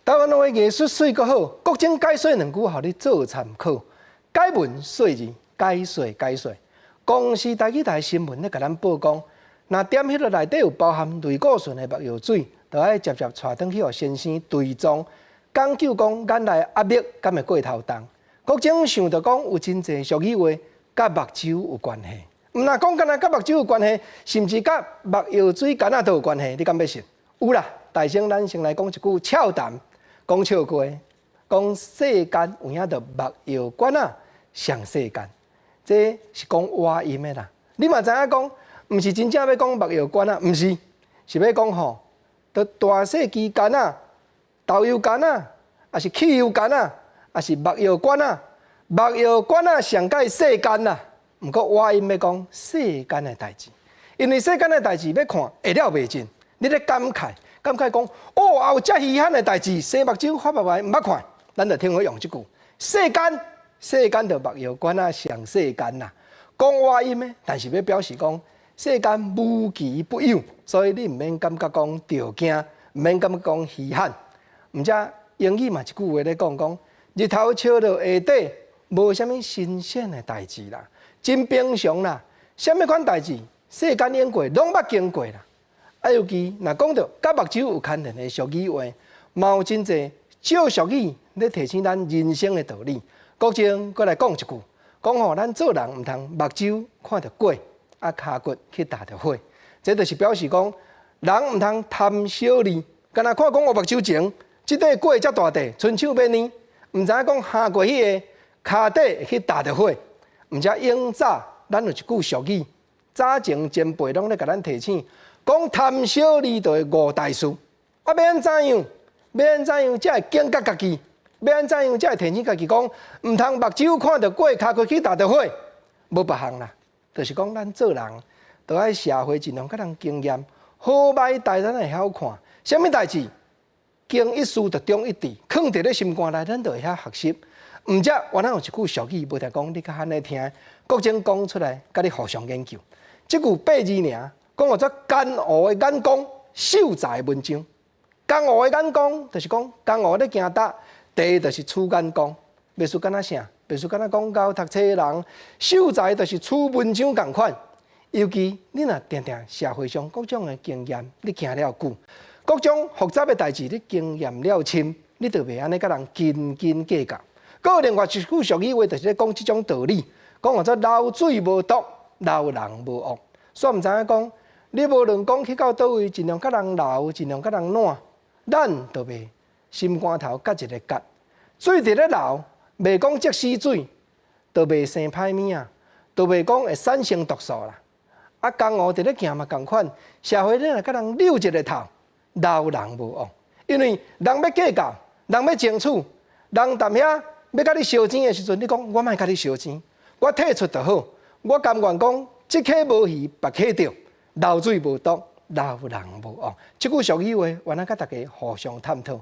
台灣話藝術媠閣好，國政解說兩句，予你做參考。解文說字，解說解說。公視台語台新聞咧，共咱報講，若點彼个內底有包含類固醇的目藥水，就愛捷捷帶轉去予先生追蹤，講究講眼內壓力敢會過頭重。國政想著講有真濟俗語話，佮目睭有關係。毋若講干焦佮目睭有關係，甚至佮目藥水乾仔都有關係，你敢欲信？有啦，大先咱先來講一句俏談，講笑話，講世間有影著目藥罐仔上世間，這是講倚音的啦。你嘛知影講，毋是真正欲講目藥罐仔，毋是，是欲講吼，著大細支柑仔、豆油柑仔，抑是汽油柑仔，抑是目藥罐仔，目藥罐仔上蓋世間啦。毋過倚音欲講世間的代誌，因為世間的代誌欲看會了袂盡，你咧感慨感慨講，哦，有遮稀罕的代誌，生目睭發目來毋捌看，咱就聽好用這句，世間世間就目藥罐仔上世間啦。講倚音的，但是欲表示講世間無奇不有，所以你毋免感覺講著驚，毋免感覺講稀罕。毋則英語嘛一句話咧講講，日頭照落下底，無啥物新鮮的代誌啦。真平常啦，啥物款代誌，世間用過，攏捌經過啦。啊，尤其若講著佮目睭有牽連的俗語話，嘛有真濟少俗語咧提醒咱人生的道理。國政閣來講一句，講吼咱做人毋通目睭看著過，啊跤骨去踏著火。這就是表示講，人毋通貪小利，干焦看講我目睭前，這塊粿遮大塊，伸手欲捏，毋知影講行過彼个跤底會去踏著火。毋則永早，咱有一句俗語，早前前輩攏咧共咱提醒，講貪小利就會誤大事。啊，欲按怎樣？欲按怎樣才會警覺家己？欲按怎樣才會提醒家己講，毋通目睭看著過，跤骨去踏著火，無別項啦。就是講咱做人，著愛社會盡量佮人經驗，好歹代咱會曉看，啥物代誌，經一事就長一智，囥佇咧心肝內，咱就會曉學習。毋則，原來有一句俗語，無定講你較罕咧聽，國政講出來，佮你互相研究。這句八字爾，講號做江湖的眼光，秀才的文章。江湖的眼光，就是講江湖咧行搭，第一就是取眼光，袂輸敢若啥，袂輸敢若講𠢕讀冊人，秀才就是取文章仝款。尤其你若定定社會上各種的經驗，你行了久，各種複雜的代誌，你經驗了深，你就袂按呢佮人斤斤計較。閣有另外一句俗語話，就是咧講這種道理，講號做流水無毒，流人無惡。煞毋知影講，你無論講去到佗位，盡量佮人流，盡量佮人爛，咱就袂心肝頭結一個結。水佇咧流，袂講積死水，就袂生歹物仔，就袂講會產生毒素啦。啊，江湖佇咧行嘛仝款，社會你若佮人扭一個頭，流人無惡。因為人欲計較，人欲爭取，人踮遐欲佮你相爭的時陣，你講我莫佮你相爭，我退出就好。我甘願講，這溪無魚，別溪釣，流水無毒，流人無惡。這句俗語話，原來佮大家互相探討。